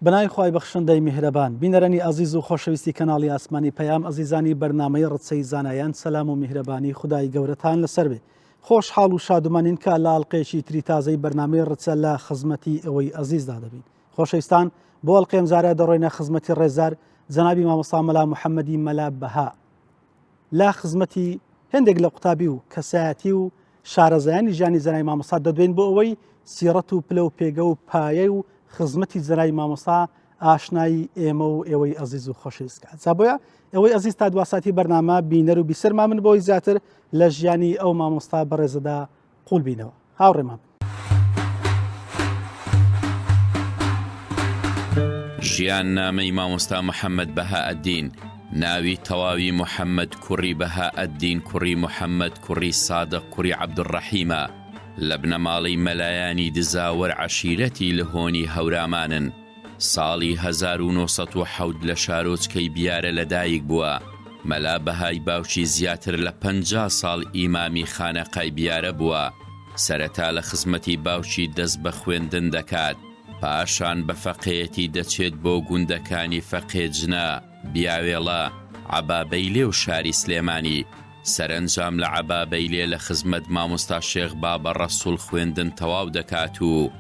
بەناوی خوای بەخشندەی میهرەبان بینەرانی ئازیز و خۆشەویستی کەناڵی ئاسمانی پەیام ئەزیزانی بەرنامەی ڕچەی زانایان سەلام و میهرەبانی خودای گەورەتان لەسەر بێ خۆشحاڵ و شادومانین کە لە ئەڵقەیەکی تری تازەی بەرنامەی ڕچە لە خزمەتی ئەوەی ئەزیزدا دەبین خۆشەویستان بۆ ئەڵقەی ئەمجارە دەڕۆینە خزمەتی ڕێزدار جەنابی مامۆستا مەلا محەممەدی مەلا بەها لە خزمەتی هەندێک لە قوتابی و کەسایەتی و شارەزایانی ژیانی جەنابی مامۆستا دەدوێین بۆ ئەوەی سیڕەت و پلە و پێگە و پایە و خزمەتی جەنابی مامۆستا ئاشنایی ئێمە و ئێوەی ئەزیز و خۆشەویست کات جا بۆیە ئێوەی ئەزیز تا دواساتی بەرنامە بینەر و بیسەرمان من بۆی زیاتر لە ژیانی ئەو مامۆستا بەڕێزەدا قوڵ بینەوە هاوڕێمان بن. ژیان نامەی مامۆستا محەممەد بەهائەدین، ناوی تەواوی محەممەد کوڕی بەهائەدین کوڕی محەممەد کوڕی سادق کوڕی عەبدولڕەحیمە، لە بنەماڵەی مەلایانی دزاوەر عەشیرەتی لهۆنی هەورامانن. ساڵی 1907 لە شارۆچکەی بیارە لەدایک بووە. مەلا بەهای باوکی زیاتر لە 50 ساڵ ئیمامی خانەقای بیارە بووە. سەرەتا لە خزمەتی باوکی دەست بە خوێندن دەکات، پاشان بە فەقێیەتی دەچێت بۆ گوندەکانی فەقێجنە، بیاوێڵە، عەبابەیلێ و شاری سلێمانی. سەرەنجام لە عەبابەیلێ لە خزمەت مامۆستا شێخ بابە ڕەسوڵ خوێندن تەواو دەکات و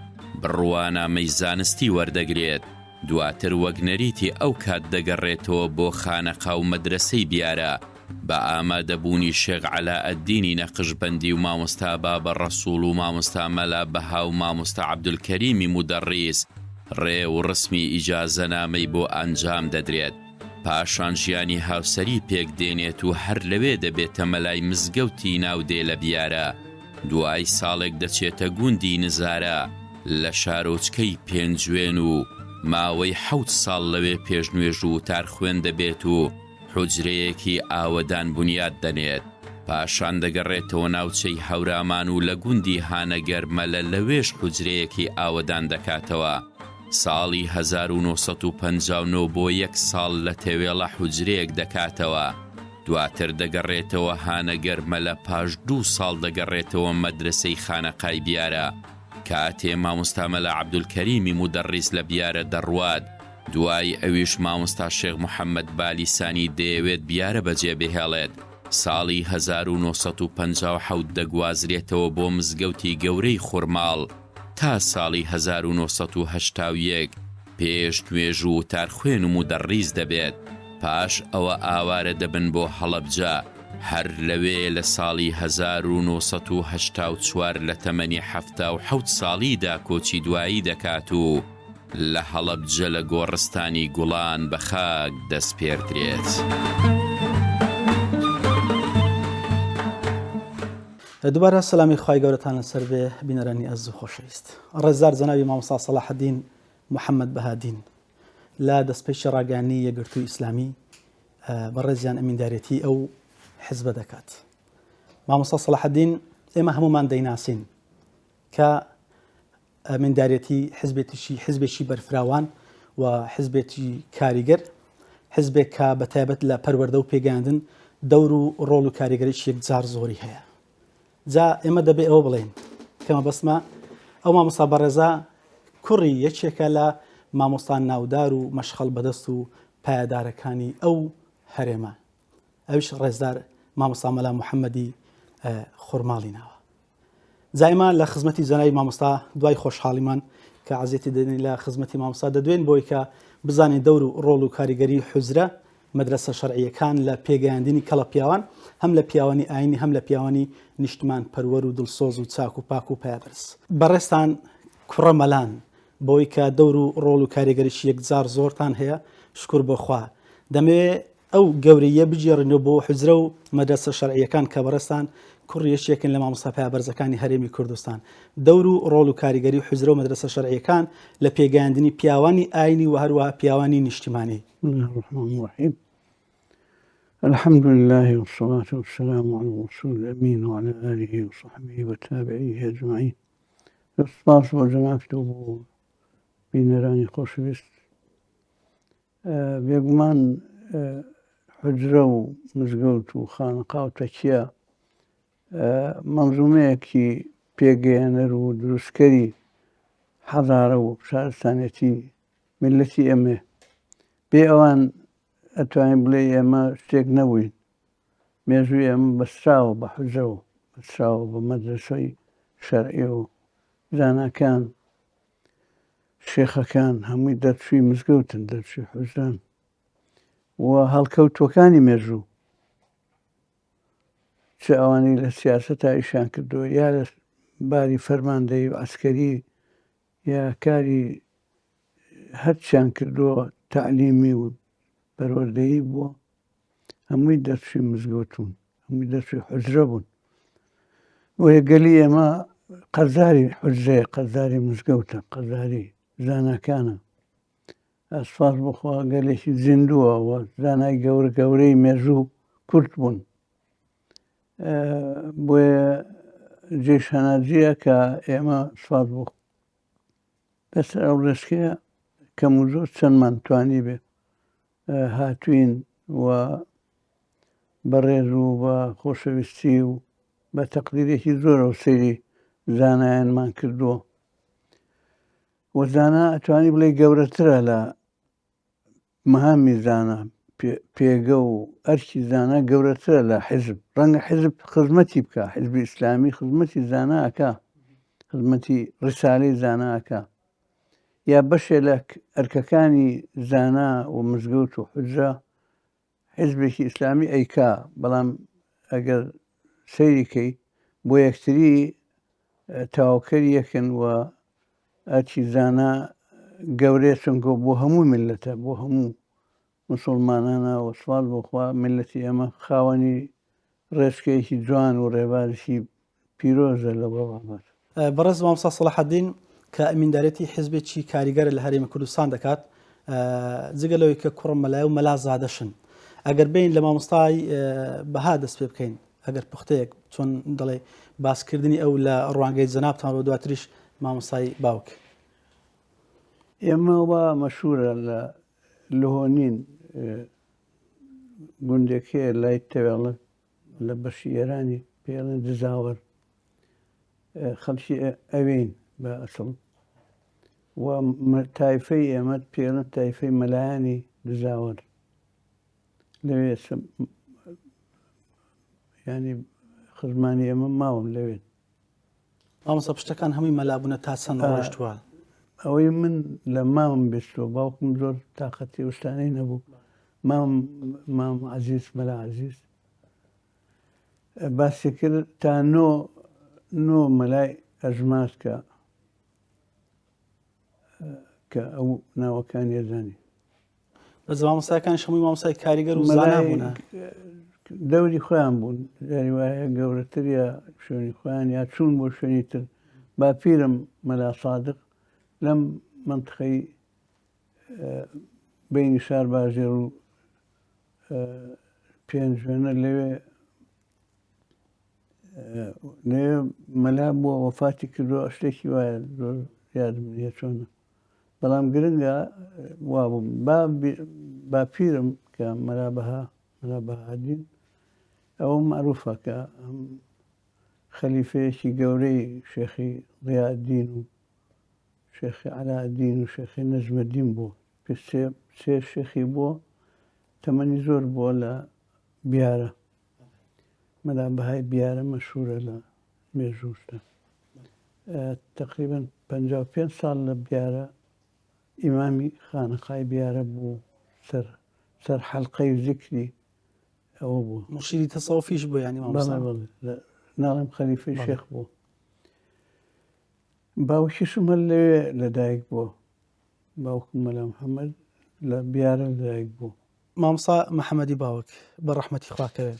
بڕوانامەی زانستی وەردەگرێت، دواتر وەک نەریتی ئەو کات دەگەڕێتەوە بۆ خانەقا و مەدرەسەی بیارە بە ئامادەبوونی شێخ عەلائەدینی نەقشبەندی و مامۆستا بابە ڕەسوڵ و مامۆستا مەلا بەها و مامۆستا عەبدولکەریمی مودەڕیس ڕێ و ڕسمی ئیجازەنامەی بۆ ئەنجام دەدرێت. پاشان ژیانی هاوسەری پێک دێنێت و هەر لەوێ دەبێتە مەلای مزگەوتی ناودێ لە بیارە، دوای ساڵێک دەچێتە گوندی نزارە لە شارۆچکەی پێنجوێن و ماوەی حەوت ساڵ لەوێ پێشنوێژ و وتارخوێن دەبێت و حوجرەیەکی ئاوەدان بونیاد دەنێت، پاشان دەگەڕێتەوە ناوچەی هەورامان و لە گوندی هانەگەرمەلە لەوێش حوجرەیەکی ئاوەدان دەکاتەوە. ساڵی 1959 بۆ یەک ساڵ لە تەوێڵە حوجرەیەک دەکاتەوە، دواتر دەگەڕێتەوە هانەگەرمەلە پاش دوو ساڵ دەگەڕێتەوە مەدرەسەی خانەقای بیارە، کاتێ مامۆستا مەلا عەبدولکەریمی مودەڕیس لە بیارە دەڕوات، دوای ئەویش مامۆستا شێخ محەمەد بالیسانی دەیەوێت بیارە بەجێ بهێڵێت، ساڵی 1957 دەگوازرێتەوە بۆ مزگەوتی گەورەی خورماڵ، تا ساڵی 1981 پێش نوێژ و وتارخوێن و مودەڕیس دەبێت، پاش ئەوە ئاوارە دەبن بۆ هەڵەبجە، هەر لەوێ لە ساڵی 1984 لە تەمەنی 77 ساڵیدا کۆچی دوایی دەکات و لە هەڵەبجە لە گۆڕستانی گوڵان بە خاک دەسپێردرێت. دووبارە سەلامی خوای گەورەتان لەسەر بێ بینەرانی ئەزیز و خۆشەویست. ڕێزدار جەنابی مامۆستا سەڵاحەدین محەممەد بەهادین لە دەستپێکی ڕاگەیاندنی یەکگرتووی ئیسلامی بەڕێزیان ئەمیندارێتی ئەو حزبە دەکات. مامۆستا سەڵاحەدین ئێمە هەمومان دەیناسین کە ئەمیندارێتی حزبێتیشی حزبێکی بەرفراوان و حزبێکی کاریگەر حزبێک کە بە تایبەت لە پەروەردە و پێگەیاندن دەور و ڕۆڵ و کاریگەریی یەکجار زۆری هەیە جا ئێمە دەبێ ئەوە بڵێین کە مەبەستمە ئەو مامۆستا بەڕێزە کوڕی یەکێکە لە مامۆستا ناودار و مەشخەڵ بەدەست و پایەدارەکانی ئەو هەرێمە ئەویش ڕێزدار مامۆستا مەلا محەممەدی خورماڵی ناوە جا ئێمە لە خزمەتی جەنابی مامۆستا دوای خۆشحاڵیمان کە عەزێتی دەدەین لە خزمەتی مامۆستا دەدوێن بۆی کە بزانین دەور و ڕۆڵ و کاریگەری حوجرە مەدرەسە شەرعیەکان لە پێگەیاندنی کەڵە پیاوان هەم لە پیاوانی ئاینی هەم لە پیاوانی نیشتمان پەروەر و دڵسۆز و چاک و پاک و پایەبەرز. بەڕێزتان کوڕە مەلان بەوەی کە دەور و ڕۆڵ و کاریگەریی یەکجار زۆرتان هەیە شکور بۆ خوا دەمەوێ ئەو گەورەییە بگێڕینەوە بۆ حوجرە و مەدرەسە شەرعییەکان کە بەڕێزتان کوڕی یەکێکن لە مامۆستا پایەبەرزەکانی هەرێمی کوردستان. دەور و ڕۆڵ و کاریگەری حوجرە و مەدرەسە شەرعییەکان لە پێگەیاندنی پیاوانی ئاینی و هەروەها پیاوانی نیشتیمانی. بسم الله الرحمن الرحیم الحمد لله والصلاة والسلام على الرسول الأمين وعلى آله وصحبه وتابعيه أجمعين. سپاس بۆ جەنابت و بۆ بینەرانی خۆشەویست. بێگومان حوجرە و مزگەوت و خانەقا و تەکیە مەنزومەیەکی پێگەیەنەر و دروستکەری حەزارە و شارستانێتی میللەتی ئێمەیە. بێ ئەوان ئەتوانین بڵێ ئێمە شتێک نەبووین. مێژووی ئێمە بەستراوە بە حوجرە و بەستراوە بە مەدرەسەی شەرعی و زاناکان، شێخەکان هەمووی دەرچووی مزگەوتن، دەرچووی حوجرەن و هەڵکەوتووەکانی مێژوو چ ئەوانەی لە سیاسەتا ئیشیان کردووە یا لە باری فەرماندەیی و عەسکەری یا کاری هەرچیان کردووە تەعلیمی و پەروەردەیی بووە هەمووی دەرچووی مزگەوت بوون هەمووی دەرچووی حوجرە بوون بۆیە گەلی ئێمە قەرزاری حوجرەیە قەرزاری مزگەوتە قەرزاری زاناکانە سپاس بخوا گەلێکی زیندووە و زانای گەورە گەورەی مێژوو کورت بوون بۆیە جێ شانازیە کە ئێمە سپاس بۆ لەسەر ئەو ڕێچکەیە کەم و زۆر چەندمان توانی بێ هاتوین و بە ڕێز و بە خۆشەویستی و بە تەقدیرێکی زۆرەوە سەیری زانایانمان کردووە و زانا ئەتوانی بڵێ گەورەترە لە مەهامی زانا پێگە و ئەرکی زانا گەورەترە لە حیزب ڕەنگە حیزب خزمەتی بکە حیزبی ئیسلامی خزمەتی زانا ئەکا خزمەتی ڕسالەی زانا ئەکا یا بەشێ لە ئەرکەکانی زانا و مزگەوت و حوجرە حیزبێکی ئیسلامی ئەیکا بەڵام ئەگەر سەیری کەی بۆ یەکتری تەواوکەری یەکن و ئەرکی زانا گەورەیە چونکە بۆ هەموو میللەتە بۆ هەموو مسوڵمانانە و سوپاس بۆ خوا میللەتی ئێمە خاوەنی ڕێچکەیەکی جوان و ڕێبازێکی پیرۆزە لە بابەت. بەڕێز مامۆستا سەڵاحەدین کە ئەمیندارێتی حیزبێکی کاریگەرە لە هەرێمی کوردستان دەکات جگە لەوەی کە کوڕم مەلای و مەلا زادەشن ئەگەر بین لە مامۆستای بەها دەست پێ بکەین ئەگەر پوختەیەک چۆن دەڵێ باسکردنی ئەو لە ڕوانگەی جەنابتان و دواتریش مامۆستای باوک. ئێمە وا مەشهورە لە لهۆنین گوندێک هەیە لای تەوێڵە لە بەشی ئێرانی پێڵێن دزاوەر خەڵکی ئەوێین بە ئەسڵ و تایفەی ئێمە پێڵێن تایفەی مەلایانی دزاوەر لەوێ ینی خزمانی ئێمە ماون لەوێ. مامۆستا پشتەکان هەمووی مەلا بوونە تا چەند ڕۆیشتووە؟ ئەوەی من لە مامم بیستووە باوکم زۆر تاقەتی ئەو شتانەی نەبوو مام مام عەزیز مەلا عەزیز باسی کرد تا نۆ نۆ مەلای ئەژمارد کە کە ئەو ناوەکانی ئەزانی. بەس مامۆستاکانیش هەمووی مامۆستای کاریگەر و زانا بوونە. دەوری خۆیان بوون جاری وایە گەورەتر یا شوێنی خۆیان یا چوون بۆ شوێنی تر باپیرم مەلا سادق لەم منتقەی بینی شار باژێر و پێنجوێنە لەوێ لەوێ مەلا بووە وەفاتی کردووە شتێکی وایە زۆر یادم نییە چۆنە بەڵام گرنگە وابوو با باپیرم کە مەلا بەها مەلا بەهادین ئەوە معروفە کە ئەم خەلیفەیەکی گەورەی شێخی ضیاءالدین و شێخی عەلاءالدین و شێخی نەجمەدین بوو سێ سێ شێخی بووە تەمەنی زۆر بووە لە بیارە مەلا بەهای بیارە مەشهورە لە مێژووشدا تقریبا 55 ساڵ لە بیارە ئیمامی خانەقای بیارە بوو سەر سەر حەلقەی زیکری ئەوە بوو مشیری تەسەوفیش بوو ینی بەڵێ بەڵێ ناڵێم خەلیفەی شێخ بوو باوکیشم هەر لەوێ لەدایک بووە باوکم مەلا محەممەد لە بیارە لەدایک بوو. مامۆستا محەمەدی باوک بە ڕەحمەتی خوا کەوێ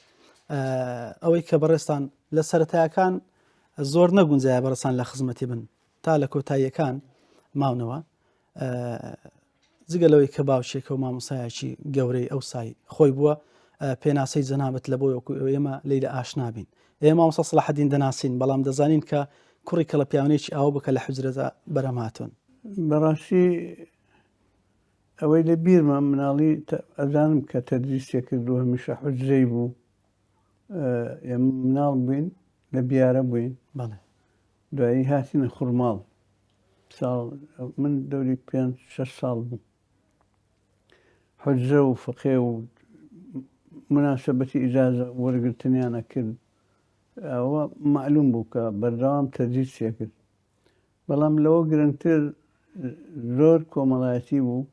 ئەوەی کە بەڕێزتان لە سەرەتایەکان زۆر نەگونجایە بەڕێزتان لە خزمەتی بن تا لە کۆتاییەکان ماونەوە جگە لەوەی کە باوکێکە و مامۆسایەکی گەورەی ئەو سای خۆی بووە پێناسەی جەنابەت لە بۆ وەکو ئێمە لی لە ئاشنا بین ئێمە مامۆستا سەلاحەدین دەناسین بەڵام دەزانین کە کوڕی کەڵە پیاوانێکی ئاوە بکە لە حوجرەدا بەرهەم هاتوون. بەڕاستی ئەوەی لە بیرمە مناڵی ئەزانم کە تەدریسێ کردو هەمیشە حوجرەی بوو ئێمە مناڵ بووین لە بیارە بووین بەڵێ دوایی هاتینە خورماڵ ساڵ من دەوری پێ شەش ساڵ بوو حجرە و فقێ و مناسبەتی ئیجازە وەرگرتنیان ئەکرد ئەوە معلوم بوو کە بەردەوام تەدریسێ کرد بەڵام لەوە گرنگتر زۆر کۆمەڵایەتی بوو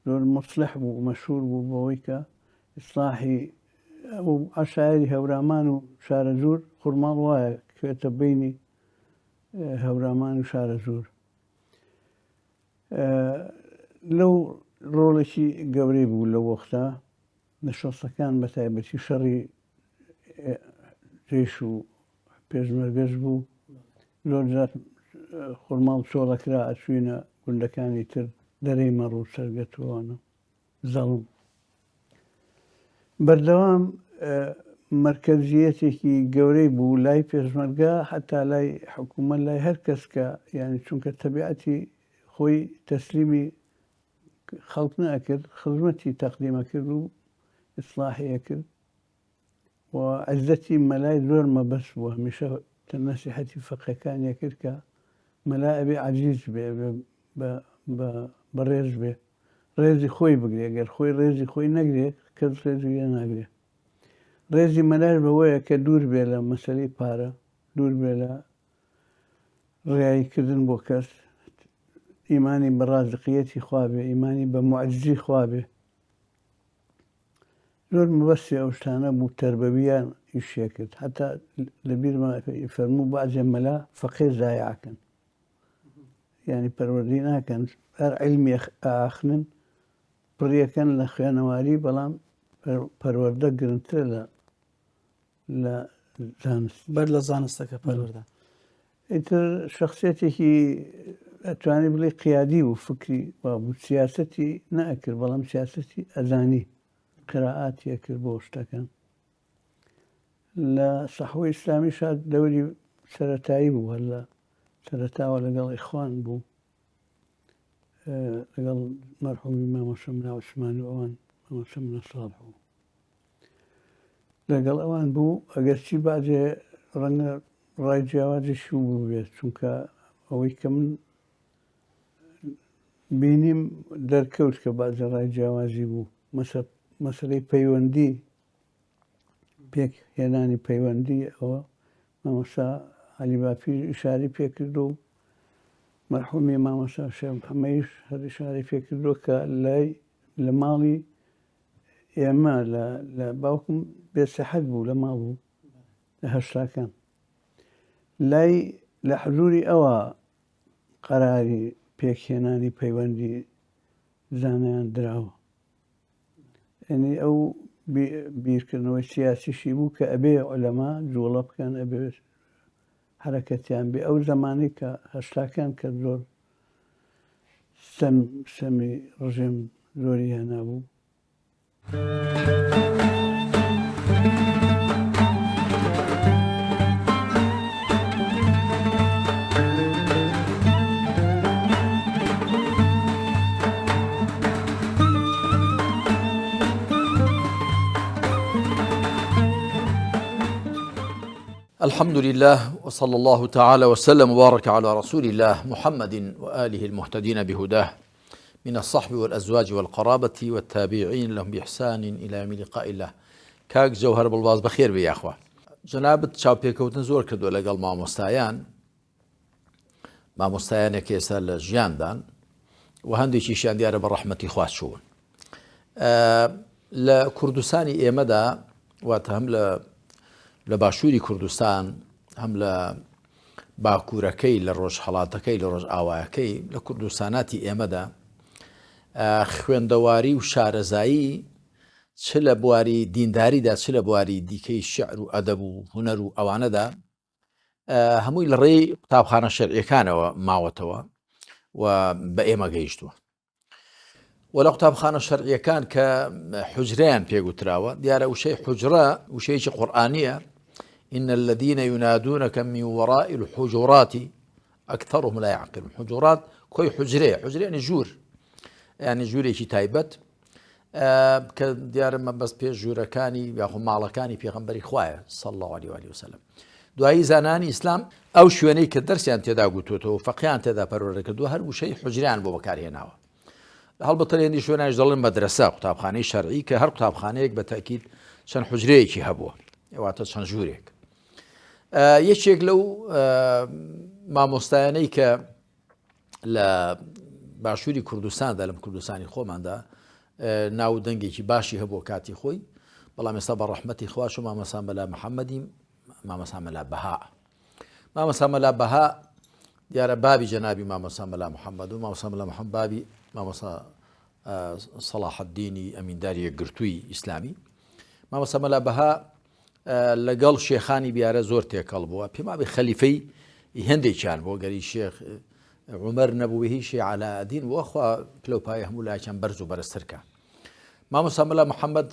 زۆر مصلح بوو مەشهور بوو بەوەی کە ئیسلاحی ئەو عەشایەری هەورامان و شارەزوور خورماڵ وایە کوێتە بینی هەورامان و شارەزوور لەو ڕۆڵێکی گەورەی بوو لەو وەختە لە شەستەکان بە تایبەتی شەڕی جێش و پێشمەرگەش بوو زۆر جار خورماڵ چۆڵەکرا ئەچوینە گوندەکانی تر دەرەی مەڕ و سەرگەتووانە زەڵم بەردەوام مەرکەزیەتێکی گەورەی بوو لای پێشمەرگە حتا لای حکوومەت لای هەر کەس کە یعنی چونکە تەبیعەتی خۆی تەسلیمی خەڵک نەئەکرد خزمەتی تەقدیمە کرد و ئیسلاحی ئەکرد و عزەتی مەلای زۆر مەبەست بوو هەمیشە نەسیحەتی فەقێکانی ئەکرد کە مەلا ئەبێ عەزیز بێ ئەبێ بەڕێز بێ ڕێزی خۆی بگرێ گەر خۆی ڕێزی خۆی نەگرێ کەس ڕێزی لێ ناگرێ ڕێزی مەلاش بەوەیە کە دوور بێ لە مەسەلەی پارە دوور بێ لە ڕیاییکردن بۆ کەس ئیمانی بە ڕازقیەتی خوا بێ ئیمانی بە معجزی خوا بێ زۆر مەبەستی ئەو شتانە بوو تەربەویان ئیشێ کرد حتا لە بیرمە فەرموو بەعزێ مەلا فەقێ زایعکەن یعنی پەروەردەی ناکەن هەر علمی ئاخنن پڕیەکەن لە خوێنەواری بەڵام پەروەردە گرنگترە لە لە زانست بەر لە زانستەکە پەروەردە ئیتر شخصیتێکی ئەتوانی بڵێ قیادی و فکری وابوو سیاسەتی نەئەکرد بەڵام سیاسەتی ئەزانی قراعاتی ئەکرد بۆ شتەکان لە سەحوە ئیسلامی شاد دەوری سەتایی بوو هەر لە سەرەتاوە لەگەڵ ئیخوان بوو لەگەڵ مەرحومی مامۆستا ملا عوسمان و ئەوان مامۆستا ملا ساڵح بوو لەگەڵ ئەوان بوو ئەگەرچی بەعزێ ڕەنگە ڕای جیاوازیش بووبێت چونکە ئەوەی کە من بینیم دەرکەوت کە بەعزێ ڕای جیاوازی بوو مەسەلەی پەیوەندی پێک هێنانی پەیوەندی ئەوە مامۆستا عەلی باپیر ئیشاری پێکرد و مەرحومی مامۆستا شێخ محەممەیش هەر ئیشاری پێکردووە کە لای لە ماڵی ئێمە لە باوکم بێسەحەت بوو لە ماڵ بوو لە هەشتاکان لای لە حزوری ئەوە قەراری پێکهێنانی پەیوەندی زانایان دراوە یعنی ئەو بیرکردنەوەی سیاسیشی بوو کە ئەبێ عولەما جوڵە بکەن ئەبێ حرەکەتیان بێ ئەو زمانی کە هەشتاکان کە زۆر سەمی ڕژێم زۆری هێنابوو. الحمد لله وصلى الله تعالى وسلم وبارك على رسول الله محمد وآله المهتدين بهداه من الصحب والأزواج والقرابة والتابعين لهم بإحسان إلى يوم لقاء الله کاک جەوهەر بڵباز بەخێر بێ یاخوا جەنابت چاوپێکەوتن زۆر کردووە لەگەڵ مامۆستایان مامۆستایانێک ئێستا لە ژیاندان و هەندێکیشیان دیارە بە ڕەحمەتی خوا چوون لە کوردستانی ئێمەدا واتە هەم لە لە باشووری کوردستان هەم لە باکوورەکەی لە ڕۆژهەڵاتەکەی لە ڕۆژئاوایەکەی لە کوردستاناتی ئێمەدا خوێندەواری و شارەزایی چ لە بواری دینداریدا چ لە بواری دیکەی شعر و ئەدەب و هونەر و ئەوانەدا هەمووی لە ڕێی قوتابخانە شەرعیەکانەوە ماوەتەوە و بە ئێمە گەیشتووە و لە قوتابخانە شەرعیەکان کە حجرەیان پێگوتراوە دیارە وشەی حجرە وشەیەکی قورآانیە. إن الذين ينادونك من وراء الحجرات أكثرهم لا يعقلون. حجرات کۆی حجرەیە، حجرە یعنی ژوور، یعنی ژوورێکی تایبەت کە دیارە مەبەست پێش ژوورەکانی یاخۆ ماڵەکانی پێغەمبەری خوایە صلی الله علیه و آله وسلم. دوایی زانانی ئیسلام ئەو شوێنەی کە دەرسیان تێدا گوتوتەوە فەقیان تێدا پەروەردە کردووە هەر وشەی حجریان بۆ بەکارهێناوە. هەڵبەتە لە هێندی شوێنانیش دەڵێن مەدرەسە، قوتابخانەی شەرعی کە هەر قوتابخانەیەک بە تەئکید چەند حجرەیەکی هەبووە، واتە چەند ژوورێک. یەکێک لەو مامۆستایانەی کە لە باشووری کوردستاندا لەم کوردستانی خۆماندا ناو دەنگێکی باشی هەبوو کاتی خۆی بەڵام ئێستا بە ڕەحمەتی خواش و مامەسا مەلا محەممەدی مامەسا مەلا بەها مامەسا مەلا بەها دیارە بابی جەنابی مامەسا مەلا محەممەد و مامەسا مەلا محەممەد بابی مامەسا سەڵاحەدینی ئەمینداری یەکگرتووی ئیسلامی مامەسا مەلا بەها لەگەڵ شێخانی بیارە زۆر تێکەڵ بووە پێم وابێ خەلیفەی هەندێکیان بۆ گەری شێخ عومەر نەبوو هی شێ عەلائەدین بووە خوا پلە و پایە هەموو لایەکیان بەرز و بەرزترکە مامۆستا مەلا محەممەد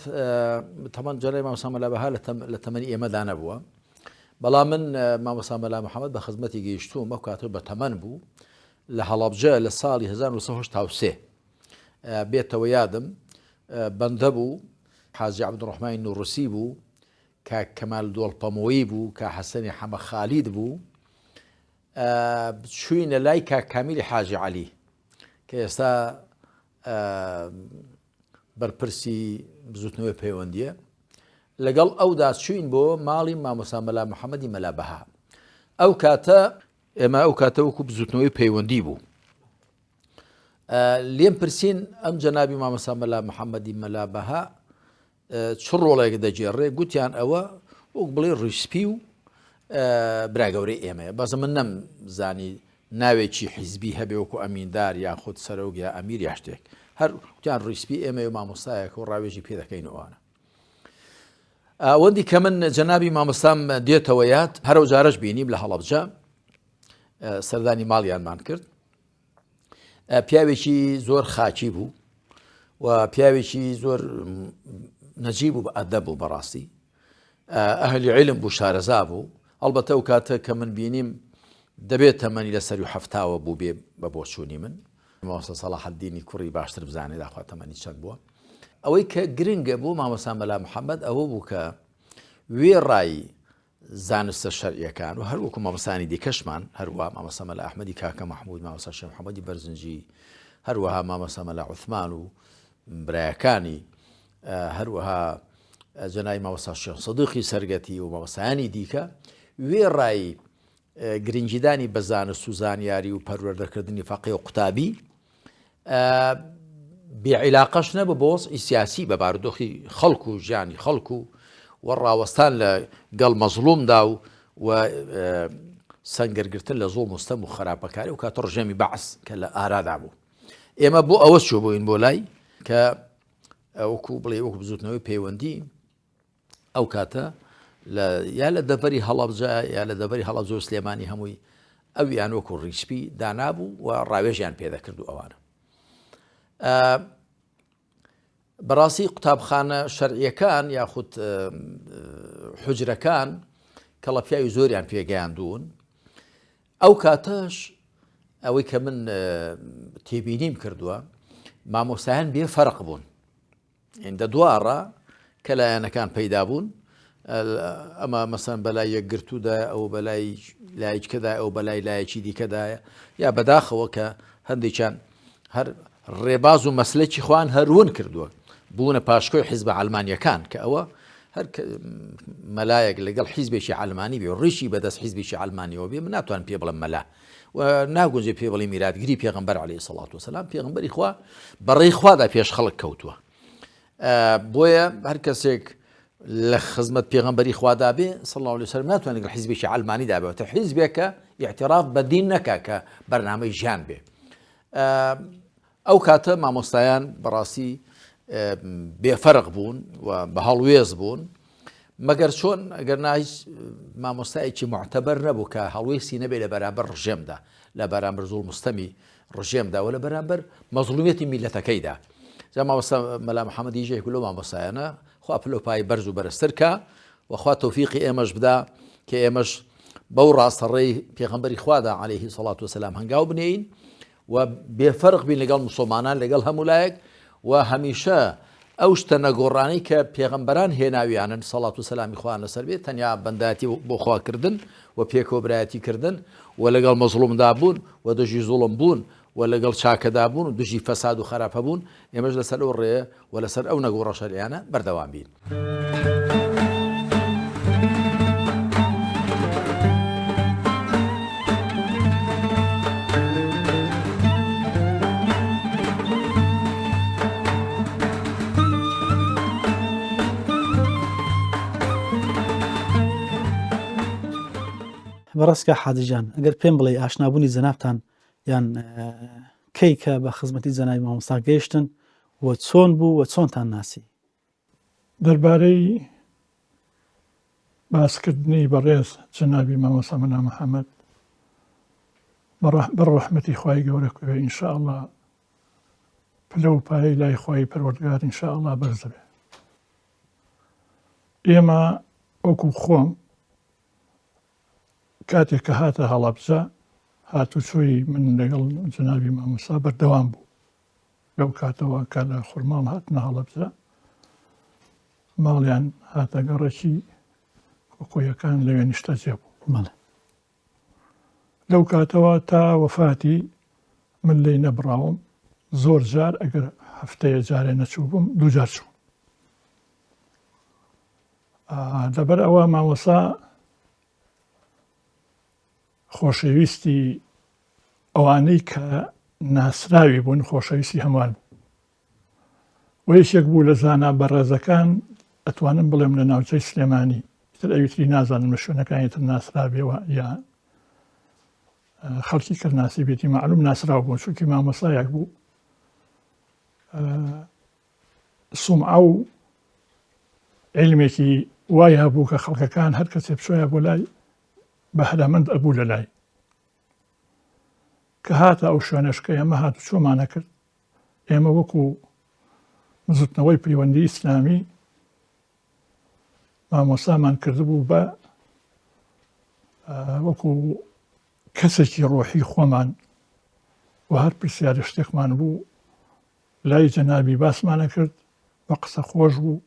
تەمەن جەلای مامۆستا مەلا بەها لە تەمەنی ئێمەدا نەبووە بەڵام من مامۆستا مەلا محەممەد بە خزمەتی گەیشتووم ئەو کاتە بە تەمەن بوو لە هەڵەبجە لە ساڵی 1970 بێتەوە یادم بەندە بوو، حاجی عەبدوڕەحمانی نوڕسی بوو، کاک کەمال دۆڵپەمۆیی بوو، کا حەسەنی حەمە خالید بوو، چووینە لای کاک کامیلی حاجی عەلی کە ئێستا بەرپرسی بزوتنەوەی پەیوەندیە لەگەڵ ئەودا چوین بۆ ماڵی مامۆسا مەلا محەممەدی مەلا بەها ئەو کاتە ئێمە ئەو کاتە وەکو بزوتنەوەی پەیوەندی بوو لێم پرسین ئەم جەنابی مامۆستا مەلا محەممەدی مەلا بەها چ ڕۆڵێک دەگێڕێ گوتیان ئەوە وەک بڵێ ڕیسپی و براگەورەی ئێمەیە بەزە من نەم زانی ناوێکی حیزبی هەبێ وەکو ئەمیندار یاخود سەرۆک یا ئەمیر یا شتێک هەر گوتیان ڕیسپی ئێمە و مامۆستایەک و ڕاوێژی پێ دەکەین ئەوانە ئەوەندی کە من جەنابی مامۆستام دێتەوە یاد هەرەو جارەش بینیم لە هەڵەبجە سەردانی ماڵیانمان کرد پیاوێکی زۆر خاکی بوو و پیاوێکی زۆر نەجیب و بە ئەدەب بوو بەڕاستی ئەهلی علم بوو شارەزا بوو ئەڵبەتە ئەو کاتە کە من بینیم دەبێت تەمەنی لە سەر و حەفتاوە بوو بێ بە بۆچوونی من مامۆستا سەڵاحەدینی کوڕی باشتر بزانێت داخوا تەمەنی چەند بووە ئەوەی کە گرنگە بۆ مامۆستا مەلا محەممەد ئەوە بوو کە وێڕای زانستە شەرعیەکان و هەر وەکو مامۆستایانی دیکەشمان هەروا مامۆستا مەلا ئەحمەدی کاکە مەحمود مامۆستا شێخ محەممەدی بەرزنجی هەروەها مامۆستا مەلا عوسمان و برایەکانی هەروەها جەنای مامۆستا شێخ سەدیقی سەرگەتی و مامۆستایانی دیکە وێڕای گرنگیدانی بە زانست و زانیاری و پەروەردەکردنی فەقێ و قوتابی بێ عیلاقەش نەبوو بە وەزعی سیاسی بە بارودۆخی خەڵک و ژیانی خەڵک و و ڕاوەستان لە گەڵ مەزڵومدا و و سەنگەرگرتن لە زوڵم و ستەم و خراپەکاری و کاتە ڕژێمی بەعس کە لە ئارادا بوو ئێمە بۆ ئەوە چوو بووین بۆ لای کە وەکو بڵێ وەکو بزوتنەوەی پەیوەندی ئەو کاتە لە یا لە دەڤەری هەڵەبجە یا لە دەڤەری هەڵەبجە و سلێمانی هەمووی ئەویان وەکو ڕیسپی دانابوو و ڕاوێژیان پێدەکرد و ئەوانە بەڕاستی قوتابخانە شەرعیەکان یاخود حجرەکان کەڵە پیاوی زۆریان پێگەیاندوون ئەو کاتەش ئەوەی کە من تێبینیم کردووە مامۆسایان بێ فەرق بوون ئیندە دواڕا کە لایەنەکان پەیدا بوون ئەمە مەسەن بەلای یەکگرتوودایە ئەو بەلای لایکەدای ئەو بەلای لایەکی دیکەدایە یا بەداخەوە کە هەندێکیان هەر ڕێباز و مەسلەکی خوان هەروون کردووە بوونە پاشکۆی حیزب ئەلمانیەکان کە ئەوە هەر مەلایەک لەگەڵ حیزبێکی ئەلمانی بێ ڕیشی بەدەست حیزبێکی ئەلمانیەوە بێ من ناتوان پێ بڵێم مەلا و ناگونجێ پێ بڵێ میراتگری پێغەمبەر عەلەیهی سەڵات وسلام پێغەمبەری خوا بەڕێی خوادا پێش خەڵک کەوتووە بۆیە هەر کەسێک لە خزمەت پێغەمبەری خوادا بێ صلی الله علیه وسلم ناتوانێت لەگەڵ حیزبێکی عەلمانیدا بێتە حیزبێکە اعتراف بە دین نەکا کە بەرنامەی ژیان بێ ئەو کاتە مامۆستایان بەڕاستی بێفەرق بوون و بە هەڵوێز بوون مەگەر چۆن ئەگەر ناهیچ مامۆستایەکی معتەبەر نەبوو کە هەڵوێستی نەبێ لە بەرامبەر ڕژێمدا لە بەرامبەر زوڵم و ستەمی ڕژێمدا و لە بەرامبەر مەزڵومیەتی میلەتەکەیدا جا مامۆستا مەلا محەممەد یەکێک لەو مامۆستایانە خوا پلۆپای بەرز و بەرزتر کا وخوا تۆفیقی ئێمەش بدا. کە ئێمەش بەو ڕاستەڕێی پێغەمبەری خوادا عەلەیهی سەڵات وسلام هەنگاو بنێین و بێفەرق بین لەگەڵ مسلمانان لەگەڵ هەموو لایەک و هەمیشە ئەو شتە نەگۆڕانەی کە پێغەمبەران هێناویانن سەڵات و سەلامی خوایان لەسەر بێت تەنیا بەندایەتی بۆ خواکردن و پێکەوە برایەتی کردن و لەگەڵ مەزڵومدا بوون و دژی زوڵم بوون و لەگەڵ چاکەدا بوون و دژی فەساد و خەراپە بوون ئێمەش لەسەر ئەو ڕێیە و لەسەر ئەو نەگۆڕە شەرعیانە بەردەوام بین. بەڕێز کاک حاجی گیان ئەگەر پێم بڵێی ئاشنابوونی جەنابتان یان کەی کە بە خزمەتی جەنابی مامۆستا گەیشتن و چۆن بوو و چۆنتان ناسی؟ دەربارەی باسکردنی بەڕێز جەنابی مامۆستا مەلا محەمەد بە ڕەحمەتی خوای گەورە کوێ ان شاء اللە پلە و پایەی لای خوای پەروەردگار ان شاء اللە بەرز دەبێ. ئێمە وەکو خۆم کاتێک کە هاتە هەڵەبجە هاتوچۆی من لەگەڵ جەنابی مامۆستا بەردەوام بوو. لەو کاتەوە کە لە خورماڵ هاتنە هەڵەبجە ماڵیان هاتە گەڕەکی کۆکۆیەکان لەوێ نیشتەجێ بوو. بەڵێ. لەو کاتەوە تا وەفاتی من لێی نەبڕاوم، زۆر جار ئەگەر هەفتەیە جارێ نەچووبم دووجار چووم. لەبەر ئەوە مامۆستا خۆشەویستی ئەوانەی کە ناسراوی بوون خۆشەویستی هەمووان بوو و یەکێک بوو لە زانا بەڕێزەکان ئەتوانم بڵێم لە ناوچەی سلێمانی تر ئەویتری نازانم لە شوێنەکانی تر ناسرابێەوە یا خەڵکی کە ناسی بێتی معلوم ناسراو بوون چونکی مامۆسایەک بوو سومعە و علمێکی وای هەبوو کە خەڵکەکان هەر کەسێ بچۆیە بۆ لای بەهرەمەند ئەبوو لە لای. کە هاتە ئەو شوێنەش کە ئێمە هاتوچۆمان ئەکرد، ئێمە وەکو بزوتنەوەی پەیوەندی ئیسلامی مامۆستامان کردبوو بە وەکو کەسێکی ڕۆحی خۆمان و هەر پرسیارە شتێکمان بوو لای جەنابی باسمانە کرد و قسە خۆش بوو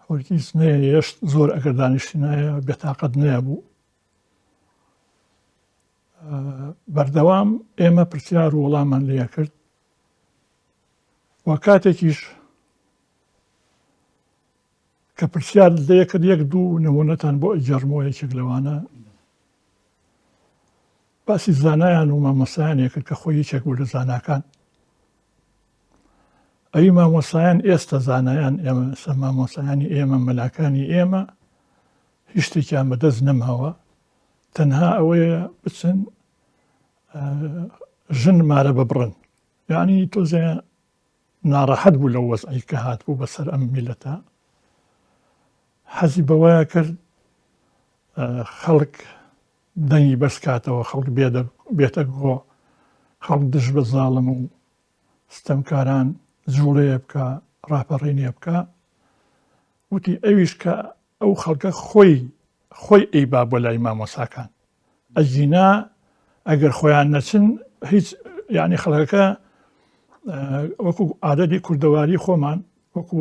هەرگیز نەیەشت زۆر ئەگەر دانیشتینایە بێتاقەت نەیەبوو بەردەوام ئێمە پرسیار و وەڵامان لێ کرد و کاتێکیش کە پرسیار لێکرد یەک دوو نمونەتان بۆ ئەگەڕمەوە یەکێک لەوانە باسی زانایان و مامۆسایانێک کرد کە خۆی یەکێک بوو لە زاناکان ئەوی مامۆسایان ئێستا زانایان ئێمە سە مامۆسایانی ئێمە مەلاکانی ئێمە هیچ شتێکیان بەدەست نەماوە تەنها ئەوەیە بچن ژن مارە ببڕن یعنی تۆزێ ناڕەحەت بوو لەو وەزعی کە هات بوو بەسەر ئەم میلەتە حەزی بەوەیە کرد خەڵک دەنگی بەرز کاتەوە خەڵک بێتە گۆ خەڵک دژ بە زاڵم و ستەمکاران جوڵەیە بکە ڕاپەڕینێ بکە وتی ئەویش کە ئەو خەڵکە خۆی خۆی ئەیبا بۆ لای مامۆساکان ئەگینا ئەگەر خۆیان نەچن هیچ یعنی خەڵکەکە وەکو عادەتی کوردەواری خۆمان وەکو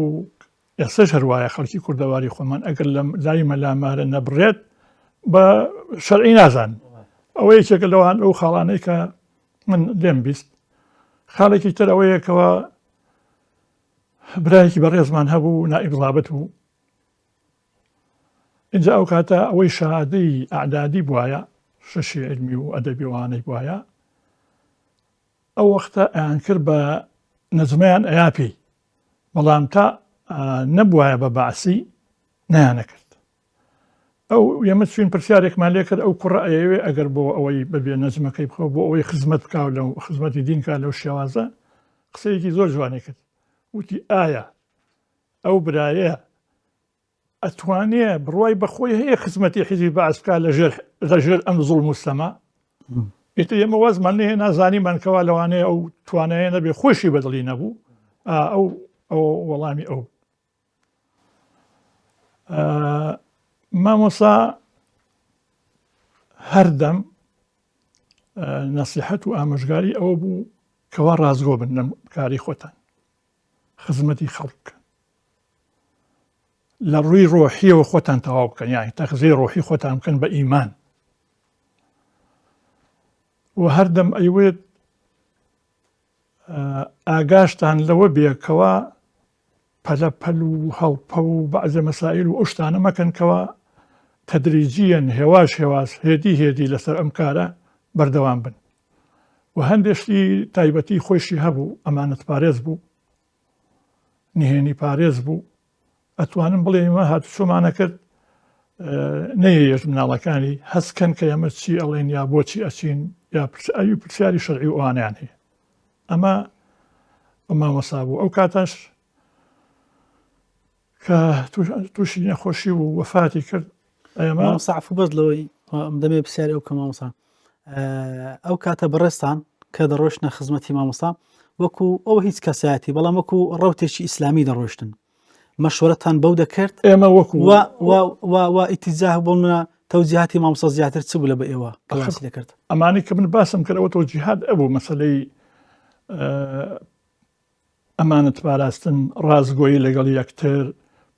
ئێستاش هەروایە خەڵکی کوردەواری خۆمان ئەگەر لە لای مەلا مارە نەبڕێت بە شەرعی نازان ئەوە یەکێکە لەوان ئەو خاڵانەی کە من لێم 20 خاڵێکی تر ئەوەیەکەوە برایەکی بەڕێزمان هەبوو نائب ضابط بوو اینجا ئەو کاتە ئەوەی شەهادەی ئەعدادی بواە شەشی علمی و ئەدەبی وانەی بواە ئەو وەختە ئەیان کرد بە نەجمەیان ئەیا پێی بەڵام تا نەبوایە بە بەعسی نەیانەکرد ئەو ئێمە چوین پرسیارێکمان لێ کرد ئەو کوڕە ئەیەوێ ئەگەر بۆ ئەوەی بەبێ نەجمەکەی بخەوە بۆ ئەوەی خزمەت بکا لەو خزمەتی دینکا لەو شێوازە قسەیەکی زۆر جوانی کرد وتی ئایا ئەو برایە ئەتوانێ بڕوای بە خۆی هەیە خزمەتی حیزبی بەعس بکا لە ژێر لە ژێر ئەم زوڵم و ستەمە ئیتر ئێمە وازمان نەهێنا زانیمان کەوا لەوانەیە ئەو توانایە نەبێ خۆشی بەدڵی نەبوو ئەو ئەو وەڵامی ئەو مامۆسا. هەردەم نەسیحەت و ئامۆژگاری ئەوە بوو کەوا ڕاستگۆ بن لەم کاری خۆتان، خزمەتی خەڵک بکەن، لە ڕووی ڕۆحیەوە خۆتان تەواو بکەن، یانی تەغزیەی ڕۆحی خۆتان بکەن بە ئیمان. و هەردەم ئەیوت ئاگاشتان لەوە بێ کەوا پەلە پەل و هەڵپە و بەعزێ مەسائیل و ئەو شتانە مەکەن کەوا تەدریجیەن هێواش هێواش هێدی هێدی لەسەر ئەم کارە بەردەوام بن و هەندێ شتی تایبەتی خۆیشی هەبوو ئەمانەت پارێز بوو نهێنی پارێز بوو ئەتوانم بڵێ ئمە هاتوچۆمانە کرد نەیەش مناڵەکانی هەستکەن کە ئەمە چی ئەڵێن یا بۆچی ئەچین یا ئەوی پرسیاری شەرعی و ئەوانیان هەیە ئەمە مامۆسا بوو ئەو کاتەش کە تووشی نەخۆشی و وەفاتی کرد ئێمە مامۆستا عەفو بەس لەوەی دەمێ پرسیاری ئەو کە مامۆستا ئەو کاتە بەڕێزتان کە دەڕۆشتنە خزمەتی مامۆستا وەکو ئەو هیچ کەسایەتی بەڵام وەکو ڕوتێکی ئیسلامی دەڕۆشتن مەشوەرەتان بەو دەکرد ئێمە وەکو و ئیتیجاه بۆ منە تەوجیهاتی مامۆستا زیاتر چ بوو لە بە ئێوە کە باسی دەکرد؟ ئەمانەی کە من باسم کرد ئەوە تەوجیهات ئەبوو مەسەلەی ئەمانەت پاراستن، ڕاستگۆیی لەگەڵ یەکتر،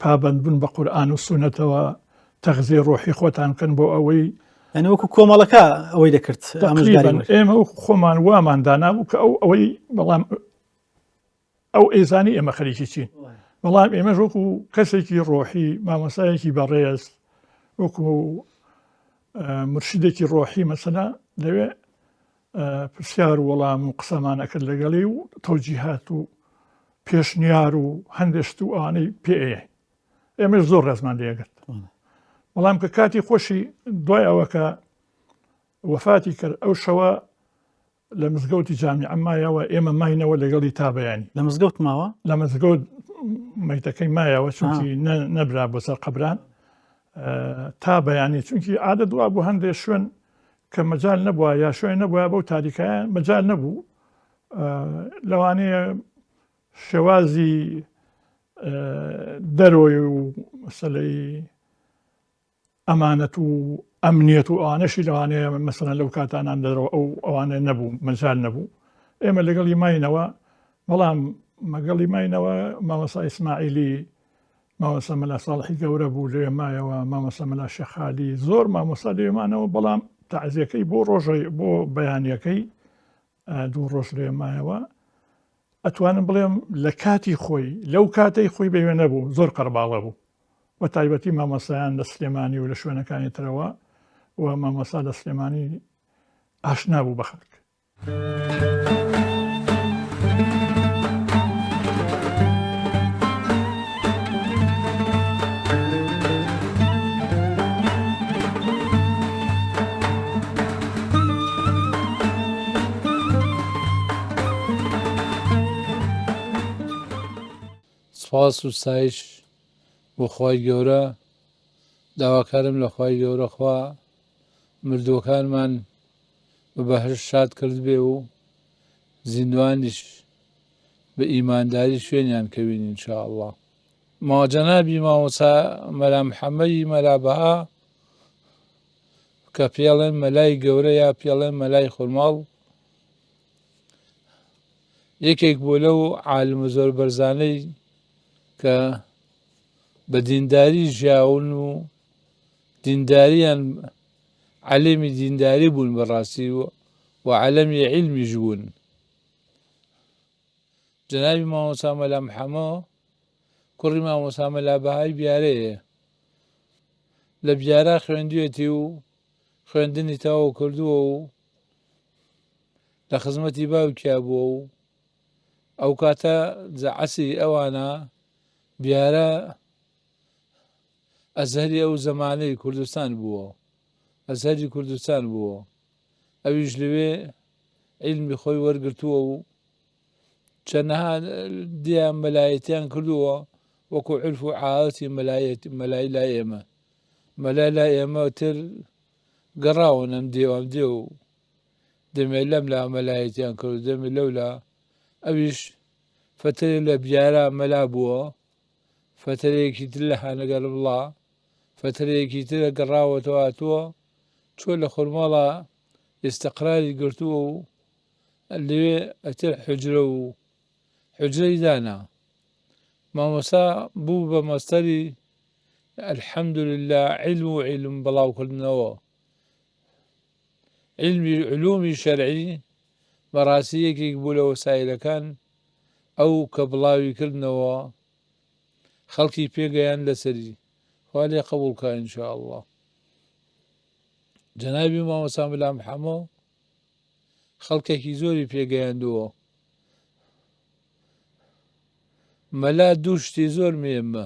پابەندبوون بە قورئان و سوننەتەوە، تەغزیەی ڕۆحی خۆتان بکەن بۆ ئەوەی یعنی وەکو کۆمەڵەکە ئەوەی دەکرد تقریبا ئێمە وەکو خۆمان وامان دانابوو کە ئەو ئەوەی بەڵام ئەو ئەیزانی ئێمە خەریکی چین بەڵام ئێمەش وەکو کەسێکی ڕۆحی مامۆسایەکی بەڕێز وەکو مرشدێکی ڕۆحی مەسەلا لەوێ پرسیار و وەڵام و قسەمان ئەکرد لەگەڵی و تەوجیهات و پێشنیار و هەندێشت و ئەوانەی پێ ئێمەش زۆر ڕێزمان لێگرت بەڵام کە کاتی خۆشی دوای ئەوە کە وەفاتی کرد ئەو شەوە لە مزگەوتی جامیعە مایەوە ئێمە ماینەوە لەگەڵی تا بەیانی. لە مزگەوت ماوە؟ لە مزگەوت مەیتەکەی مایەوە چونکی نەبرا بۆ سەر قەبران تا بەیانی چونکی عادەت وا بوو هەندێک شوێن کە مەجال نەبووە یا شوێن نەبووە بەو تاریکایە مەجال نەبوو لەوانەیە شێوازی دەرۆی و مەسلەی ئەمانەت و ئەمنیەت و ئەوانەشی لەوانەیە مەسەلەن لەو کاتانان دەرەوە ئەو ئەوانە نەبوو مەجال نەبوو ئێمە لەگەڵی ماینەوە بەڵام مەگەڵی ماینەوە مامۆسا ئیسماعیلی مامۆسا مەلا ساڵحی گەورە بوو لەوێ مایەوە مامۆسا مەلا شێخالی زۆر مامۆسا لەوێ مانەوە بەڵام تەعزیەکەی بۆ ڕۆژەی بۆ بەیانیەکەی دوو ڕۆژ لێ مایەوە ئەتوانم بڵێم لە کاتی خۆی لەو کاتەی خۆی بەوێ نەبوو زۆر قەرباڵە بوو بە تایبەتی مامۆستایان لە سلێمانی و لە شوێنەکانی ترەوە و مامۆستا لە سلێمانی ئاشنا بوو بە خەڵک. سپاس و ستایش بۆ خوای گەورە داواکارم لە خوای گەورە خوا مردووەکانمان بە بەهەشت شاد کردبێ و زیندوانیش بە ئیمانداری شوێنیان کەوین ان شاء اللە. ما جەنابی مامۆستا مەلا محەمەدی مەلا بەها کە پێڵێن مەلای گەورە یا پێڵێن مەلای خورماڵ یەکێک بوو لەو عالمە زۆر بەرزانەی کە بە دینداری ژیاون و دینداریان عەلەمی دینداری بوون بەڕاستی و عەلەمی عیلمیش بوون. جەنابی مامۆستا مەلا محەمۆ کوڕی مامۆستا مەلا بەهای بیارەیە لە بیارە خوێندوێتی و خوێندنی تەواو کردووە و لە خزمەتی باوکیا بووە و ئەو کاتە عەسری ئەوانە بیارە ئەزهەری ئەو زەمانەی کوردستان بووە ئەزهەری کوردستان بووە ئەویش لەوێ عیلمی خۆی وەرگرتووە و چەنەها دیان مەلایەتیان کردووە وەکو عرف و عادەتی مەلایەت مەلای لای ئێمە مەلای لای ئێمە تر گەڕاون ئەم دێ و ئەم دێ و دەمێ لەم لا مەلایەتیان کرد دەمێ لەو لا ئەویش فترێ لە بیارە مەلا بووە فترەیەکی تر لە هانەگەرمڵا فترەیەکی ترە گەڕاوەتەوە هاتووە چووە لە خورماڵا ئیستقراری گرتووە و لەوێ ئەتر حوجرە و حوجرەی دانا. مامۆستا بوو بە مەستەری الحمدللە عیلم و عیلم بڵاوکردنەوە. عیلمی علومی شەرعی بەڕاستی یەکێک بوو لە وەسایلەکان ئەو کە بڵاوی کردنەوە خەڵکی پێگەیان لەسەری خوا لێ قبوڵ کا ان شاء اللە جەنابی مامۆستا ملا محەمۆ خەڵکێکی زۆری پێگەیاندووە مەلا دوو شتی زۆر مێمە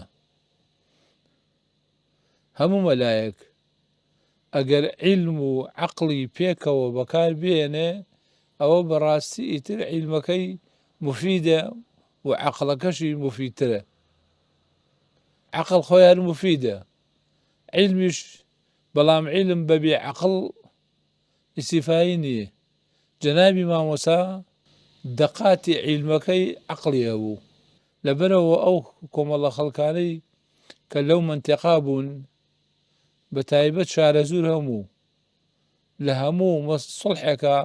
هەموو مەلایەک ئەگەر عیلم و عەقڵی پێکەوە بەکار بێنێ ئەوە بەڕاستی ئیتر عیلمەکەی مفیدە و عەقڵەکەشی مفیدترە. عەقڵ خۆی هەر مفیدە عیلمیش بەڵام عیلم بەبێ عەقڵ ئیستیفایی نییە. جەنابی مامۆستا دەقاتی عیلمەکەی عەقڵی هەبوو. لەبەرئەوە ئەو کۆمەڵە خەڵکانەی کە لەو مەنتیقا بوون بە تایبەت شارەزوور هەموو لە هەموو سوڵحێکا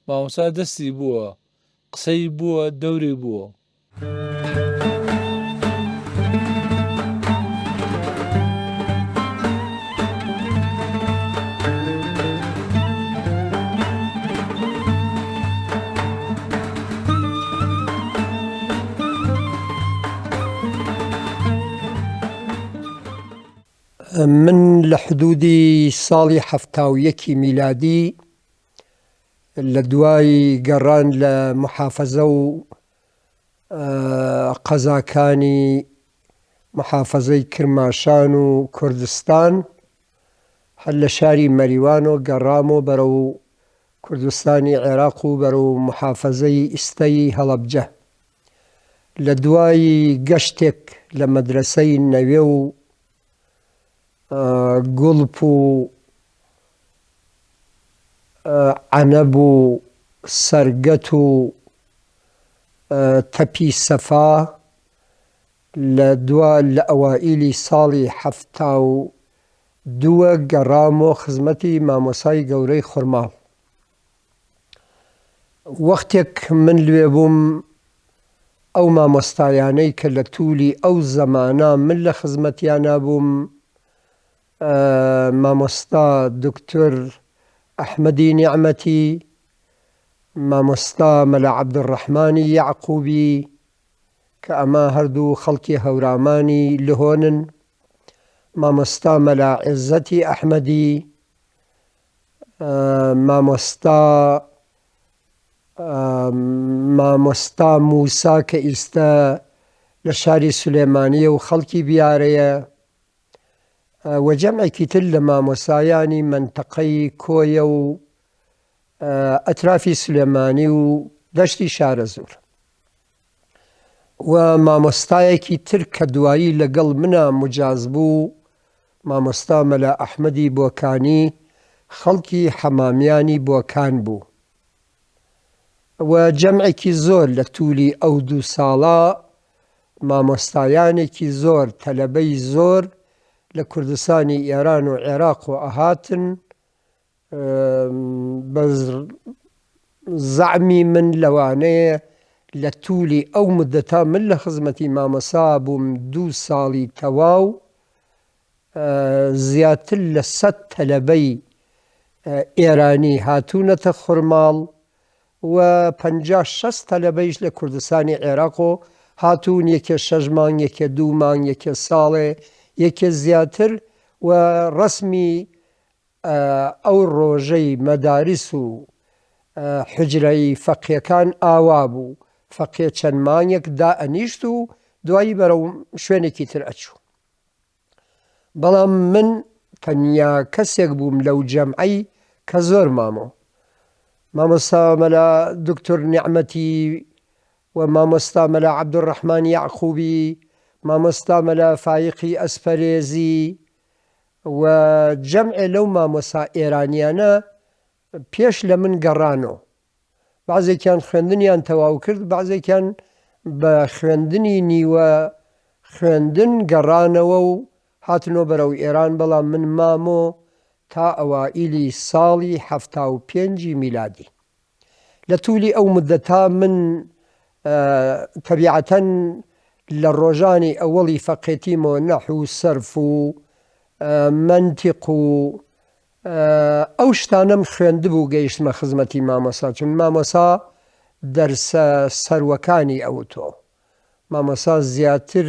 مامۆستا دەستی بووە قسەی بووە دەوری بووە. من لە حدودی ساڵی 71 میلادی لە دوای گەڕان لە محافەزە و قەزاکانی محافەزەی کرماشان و کوردستان هەر لە شاری مەریوانۆ گەڕامۆ بەرەو کوردستانی عێراق و بەرەو محافەزەی ئیستەی هەڵەبجە. لە دوای گەشتێک لە مەدرەسەی نەوێ و گوڵپ و عەنەب و سەرگەت و تەپی سەفا لە دوا لە ئەوائیلی ساڵی 72 گەڕامۆ خزمەتی مامۆسای گەورەی خورماڵ. وەختێک من لوێ بووم ئەو مامۆستایانەی کە لە توولی ئەو زەمانە من لە خزمەتیانا بووم مامۆستا دکتۆر ئەحمەدی نیعمەتی، مامۆستا مەلا عەبدولڕەحمانی یەعقوبی کە ئەمە هەردوو خەڵکی هەورامانی لهۆنن، مامۆستا مەلا عێزەتی ئەحمەدی، مامۆستا مامۆستا موسا کە ئیستە لە شاری سولێمانیە و خەڵکی بیارەیە و جەمعێکی تر لە مامۆسایانی مەنتەقەی کۆیە و ئەترافی سلێمانی و دەشتی شارەزوور و مامۆستایەکی تر کە دوایی لەگەڵ منا مجاز بوو مامۆستا مەلا ئەحمەدی بۆکانی خەڵکی حەمامیانی بۆکان بوو و جەمعێکی زۆر لە توولی ئەو دوو ساڵە مامۆستایانێکی زۆر تەلەبەی زۆر لە کوردستانی ئێران و عێراق و ئەهاتن بە زەعمی من لەوانەیە لە توولی ئەو مدەتا من لە خزمەتی مامۆسا بووم دوو ساڵی تەواو زیاتر لە سەد تەلەبەی ئێرانی هاتوونەتە خورماڵ و 50 شەست تەلەبەیش لە کوردستانی عێراق و هاتوون یەکێ شەش مانگ یەکێ دوو مانگ یەکێ ساڵێ یەکێ زیاتر و ڕەسمی ئەو ڕۆژەی مەداریس و حوجرەی فەقێکان ئاوا بوو، فەقێ چەند مانگێک دائەنیشت و دوایی بەرەو شوێنێکی تر ئەچوو. بەڵام من تەنیا کەسێک بووم لەو جەمعەی کە زۆر مامۆ. مامۆستا مەلا دوکتور نیعمەتی و مامۆستا مەلا عەبدولڕەحمان یەعقوبی، مامۆستا مەلا فایقی ئەسپەرێزی، و جەمعێ لەو مامۆسا ئێرانیانە پێش لە من گەڕانۆ. بەعزێکیان خوێندنیان تەواو کرد، بەعزێکیان بە خوێندنی نیوە خوێندن گەڕانەوە و هاتنۆ بەرەو ئێران، بەڵام من مامۆ. تا ئەوائیلی ساڵی 75 ی میلادی. لە تولی ئەو مودەتە من تەبیعەتەن لە ڕۆژانی ئەوەڵی فەقێتیمەوە نەحو و سەرف و مەنتیق و ئەو شتانەم خوێندبوو گەیشتمە خزمەتی مامۆسا چون مامۆسا دەرسە سەروەکانی ئەوتۆ مامۆسا زیاتر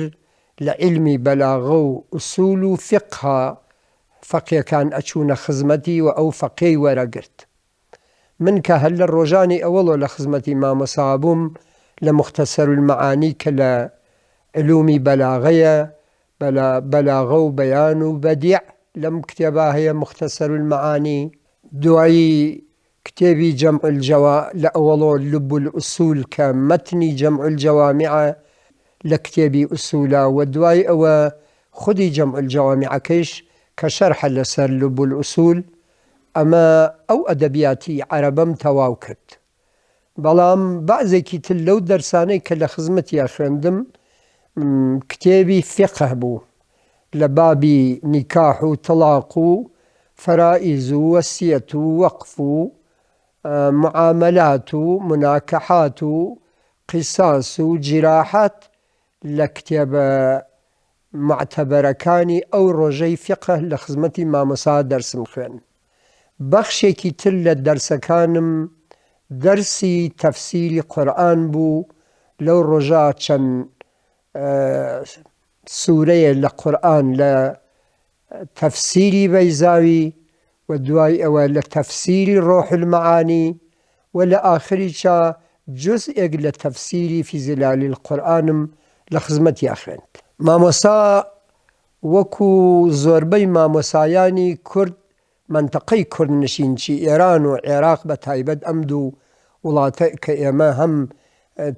لە عیلمی بەلاغە و ئوسول و فیقها فەقێکان ئەچوونە خزمەتی و ئەو فەقێی وەرەگرت. من کە هەر لە ڕۆژانی ئەوەڵۆ لە خزمەتی مامۆسا بووم لە مختصر المعانی کە لە علومی بەلاغەیە بەلا بەلاغە و بەیان و بەدیع لەم کتێبا هەیە مختصر المعانی دوایی کتێبی جمع الجوا لە ئەوەڵۆ لب الاصول کە مەتنی جمع الجوامعە لە کتێبی ئوسولە و دوای ئەوە خودی جمع الجوامعەکەیش کە شەرحە لەسەر لب الاصول ئەمە ئەو ئەدەبیاتی عەرەبەم تەواو کرد. بەڵام بەعزێکی تر لەو دەرسانەی کە لە خزمەتیا خوێندم کتێبی فیقه بوو لە بابی نیکاح و تەڵاق و فەرائیز و وەسیەت و وەقف و معامەلات و موناکەحات و قیساس و جیراحات لە کتێبە موعتەبەرەکانی ئەو ڕۆژەی فیقه لە خزمەتی مامۆسا دەرسم خوێند. بەخشێکی تر لە دەرسەکانم دەرسی تەفسیری قورئان بوو، لەو ڕۆژە چەند سورەیە لە قورئان لە تەفسیری بەیزاوی و دوای ئەوە لە تەفسیری ڕۆح المعانی و لە ئاخریشا جوزئێک لە تەفسیری فی ظلال القرآنم لە خزمەتیا خوێند. مامۆستا وەکو زۆربەی مامۆسایانی کورد مەنتەقەی کوردنشین چی ئێران و عێراق بە تایبەت ئەم دوو وڵاتە کە ئێمە هەم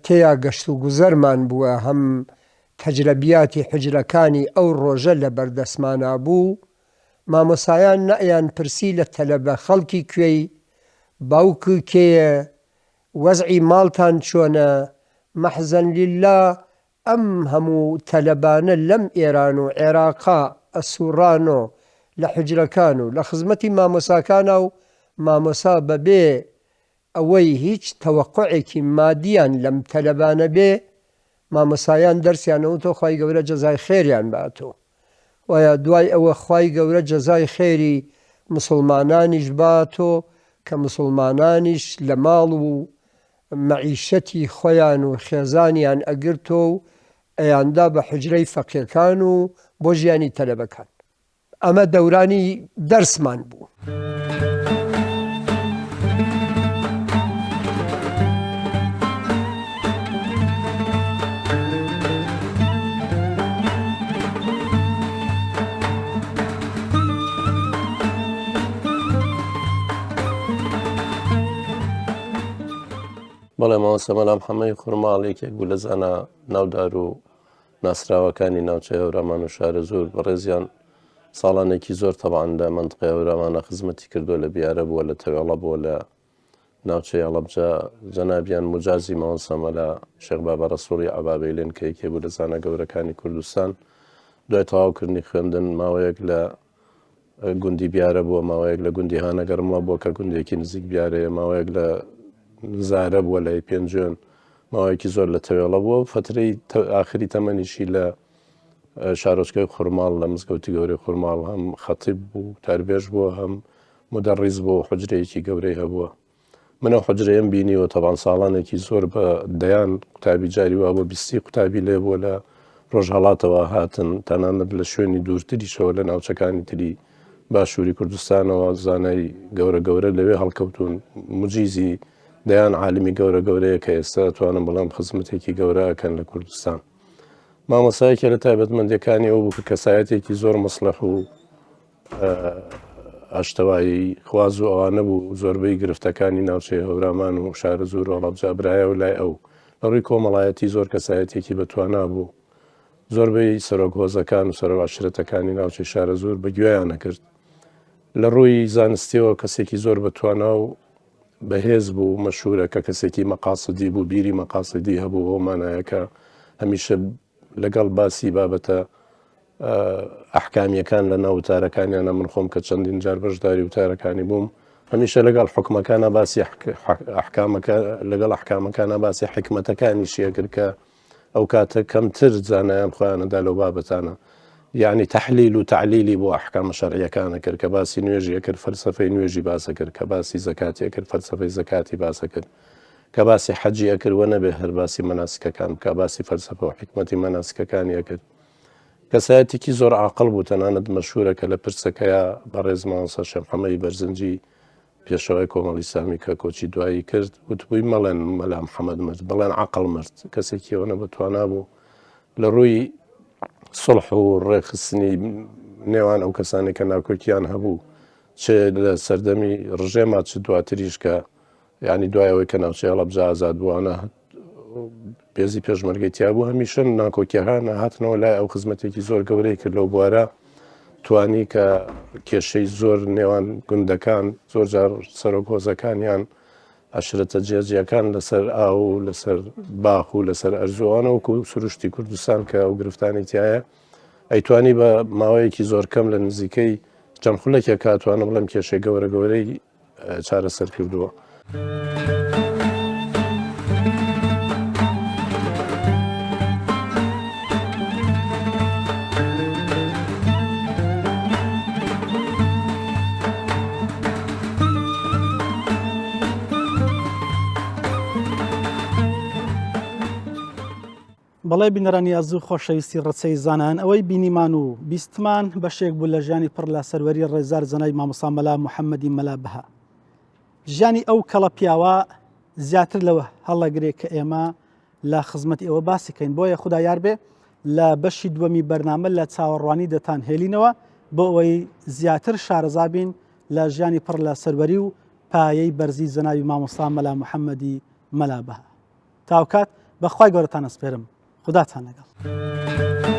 تێیا گەشت و گوزەرمان بووە هەم تەجرەبیاتی حوجرەکانی ئەو ڕۆژە لە بەردەستمانا بوو مامۆسایان نەئەیان پرسی لە تەلەبە خەڵکی کوێی باوکو کێیە وەزعی ماڵتان چۆنە مەحزەن لیللا ئەم هەموو تەلەبانە لەم ئێران و عێراقا ئەسوڕانۆ لە حوجرەکان و لە خزمەتی مامۆساکانا و مامۆسا بەبێ ئەوەی هیچ تەوەقوعێکی مادیان لەم تەلەبانە بێ مامۆسایان دەرسیان ئەوتۆ خوای گەورە جەزای خێریان باتۆ وایە دوای ئەوە خوای گەورە جەزای خێری موسڵمانانیش باتۆ کە موسڵمانانیش لە ماڵ و مەعیشەتی خۆیان و خێزانیان ئەگرتۆ و ئەیاندا بە حوجرەی فەقێکان و بۆ ژیانی تەلەبەکان. ئەمە دەورانی دەرسمان بوو. بەڵێ مامۆستا مەلا محەممەدی خورماڵ یەکێک بوو لە زانا ناودار و ناسراوەکانی ناوچەی هەورامان و شارەزوور بەڕێزیان ساڵانێکی زۆر تەبعەن لە مەنتقەی هەورامانە خزمەتی کردووە لە بیارە بووە لە تەوێڵە بووە لە ناوچەی هەڵەبجە جەنابیان موجازی مامۆستا مەلا شێخ بابە ڕەسوڵی عەبابەیلێن کە یەکێ بوو لە زانا گەورەکانی کوردستان دوای تەواوکردنی خوێندن ماوەیەک لە گوندی بیارە بووە، ماوەیەک لە گوندی هانەگەرمڵە بووە کە گوندێکی نزیک بیارەیە، ماوەیەک لە زارە بووە لای پێنجوێن، ماوەیەکی زۆر لە تەوێڵە بووە و فەترەی ئاخری تەمەنیشی لە شارۆچکەی خورماڵ لە مزگەوتی گەورەی خورماڵ هەم خەتیب بوو تاربێژ بووە هەم مدەڕیز بوو و حوجرەیەکی گەورەی هەبووە. من ئەو حوجرەیەم بینیوە تەبان ساڵانێکی زۆر بە دەیان قوتابی جاری وا بۆ بیستی قوتابی لێ بووە لە ڕۆژهەڵاتەوە هاتن تەنانەت لە شوێنی دوورتریشەوە لە ناوچەکانی تری باشووری کوردستانەوە زانای گەورە گەورە لەوێ هەڵکەوتون مجیزی دەیان عالمی گەورە گەورەیە کە ئێستا توانم بڵێم خزمەتێکی گەورە ئەکەن لە کوردستان مامۆسایەکە لە تایبەتمەندەکانی ئەو بوو کە کەسایەتێکی زۆر مصلح و ئاشتەوایی خواز و ئەوانە بوو زۆربەی گرفتەکانی ناوچەی هەورامان و شارەزوور و هەڵەبجە برایە و لای ئەو لە ڕووی کۆمەڵایەتی زۆر کەسایەتێکی بەتوانا بوو زۆربەی سەرۆک هۆزەکان و سەرۆک عەشرەتەکانی ناوچەی شارەزوور بە گوێیان نەکرد لە ڕووی زانستیەوە کەسێکی زۆر بەتوانا و بەهێز بوو مەشهورە کە کەسێکی مەقاسدی بوو بیری مەقاسدی هەبوو بەو مانایە کە هەمیشە لەگەڵ باسی بابەتە. ئەحکامیەکان لە ناو وتارەکانیانە من خۆم کە چەندین جار بەشداری وتارەکانی بووم هەمیشە لەگەڵ حکومەکانە باسی ئەحکامەکە لەگەڵ ئەحکامەکانە باسی حکمەتەکانیشی ئەکرد کە ئەو کاتە کەمتر زانایان خۆیانەدا لەو بابەتانە یعنی تحلیل و تعلیلی بۆ ئەحکامە شەرعیەکانە کرد کە باسی نوێژی ئەکرد فەلسەفەی نوێژی باسە کرد کە باسی زەکاتی ئەکرد فەلسەفەی زەکاتی باسە کرد کە باسی حەجی ئەکرد وە نەبێ هەر باسی مەناسکەکان بکە باسی فەلسەفە و حکمەتی مەناسکەکانی ئەکرد کەسایەتێکی زۆر عاقڵ بوو تەنانەت مەشهورە کە لە پرسەکەیا بەڕێز مامۆستا شێخ محەمەدی بەرزنجی پێشەوای کۆمەڵی ئیسلامی کە کۆچی دوایی کرد وتبووی مەڵێن مەلا محەمەد مرد بڵێن عەقڵ مرد کەسێکی ئەوەنە بە توانا بوو لە ڕووی سڵح و ڕێکخستنی نێوان ئەو کەسانێک کە ناکۆکیان هەبوو چ لە سەردەمی ڕژێما چ دواتریش کە یانی دوای ئەوەی کە ناوچەی هەڵەبجە ئازاد بوو ئەوانە پێزی پێشمەرگەی تیا بوو هەمیشە ناکۆکیەکان هاتنەوە لای ئەو خزمەتێکی زۆر گەورەی کرد لەو بوارە توانی کە کێشەی زۆر نێوان گوندەکان زۆر جار سەرۆک هۆزەکانیان ئەشرەتە جیاجیەکان لەسەر ئاو و لەسەر باخ و لەسەر ئەرزوانە وەکو سروشتی کوردستان کە ئەو گرفتانی تایە ئەیتوانی بە ماوەیەکی زۆر کەم لە نزیکەی چەند خولەکێک کاتوانم بڵێم کێشەی گەورە گەورەی چارەسەر کردووە. بەڵێ بینەرانی ئازو خۆشەویستی ڕچەی زانایان ئەوەی بینیمان و بیستمان بەشێک بوو لە ژیانی پڕ لە سەروەری ڕێزار جەنابی مامۆستا مەلا محەممەدی مەلا بەها ژیانی ئەو کەڵە پیاوە زیاتر لەوە هەڵەگرێ کە ئێمە لە خزمەتی ئەوە باسی کەین بۆیە خدا یار بێ لە بەشی دووەمی بەرنامە لە چاوەڕوانی دەتان هێلینەوە بۆ ئەوەی زیاتر شارەزابین لە ژیانی پڕ لە سەروەری و پایەی بەرزی جەنابی مامۆستا مەلا محەممەدی مەلا بەها تاوکات بەخوای گەورەتان ئەسپێرم خوداتان لەگەڵ.